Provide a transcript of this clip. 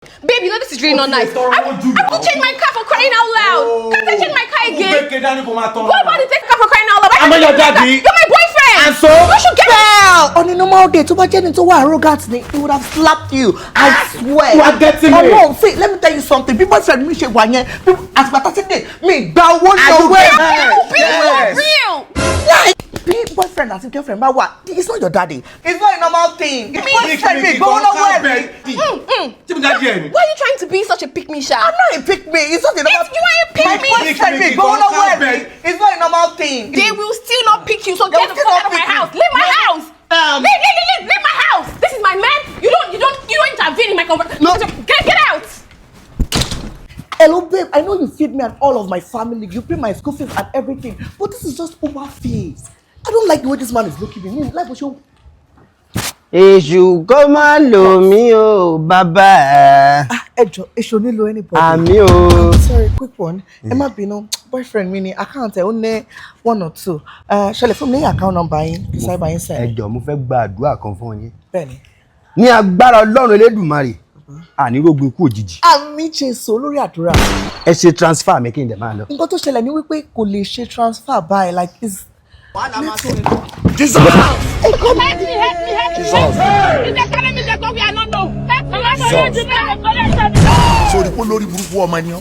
Babe, you know this is really not nice. I will change my car, for crying out loud. Can't I change my car again? Gbé dání kó máa tọrọ. What about the take car, for crying out loud? Why I'm can't not I your change my car? daddy. You're my boyfriend. And so? You should get Well, on a normal day, tó bá jẹ́ ẹni tó wà arrogant ni, he would have slapped you. I swear. You are getting me. Ọlọ́run, see, let me tell you something. Bí boyfriend mi ṣe wà yẹn, bí àtìgbà tá ti dé, mi gba owó ní Are you owó ẹ̀. getting Be Yes. for real. Like, bí boyfriend àti girlfriend bá wà, it's not your daddy. It's not a normal thing. Boyfriend mi gbowó lọ́wọ́ ẹ̀ rí. Tí mo dájú ẹ̀ ni. Why are you trying to be such a pick me, Sha? I'm not a pick me. It's not a normal. You are a pick My me. boyfriend mi gbowó lọ́wọ́ ẹ̀ rí. It's not a normal thing. They will still not pick you. So They get will the still fuck not out of my pick me. house. Leave my house. Leave, leave, leave, leave, leave my house. This is my man. You don't intervene in my conversation. No. Get out. Hello, babe. I know you feed me and all of my family. You pay my school fees and everything. But this is just over fees. I don't like the way this man is looking at me. Like, what you Èṣù kó má lò mí o, bàbá. Ah, ẹ jọ̀ọ́, èṣù ò nílò anybody. Àmín o. Sorry, quick one. Ẹ má bínú, boyfriend mi ni account ẹ̀ ó ní one or two. Ṣé lè fún mi ní account number yín kí sáré bá yín Ẹ send? jọ̀ọ́, mo fẹ́ gba àdúrà kan fún yín. Bẹ́ẹ̀ni. Ní agbára Ọlọ́run Elédùmarè, ànírógun ikú òjijì. Àmín Jésù, olórí àdúrà. Ẹ ṣe transfer mi kí n dẹ̀ máa lọ. Nǹkan tó ṣẹlẹ̀ ni wípé kò lè ṣe transfer báyìí, like is. Jesus! Ẹ kọ́ mi. Help me, help me, help me. Jesus. Help me. They carry me, they go where I don't know. Help me, help me, Jesus. help me, help me. Sórí pé lórí burúkú ọmọ ni ọ́.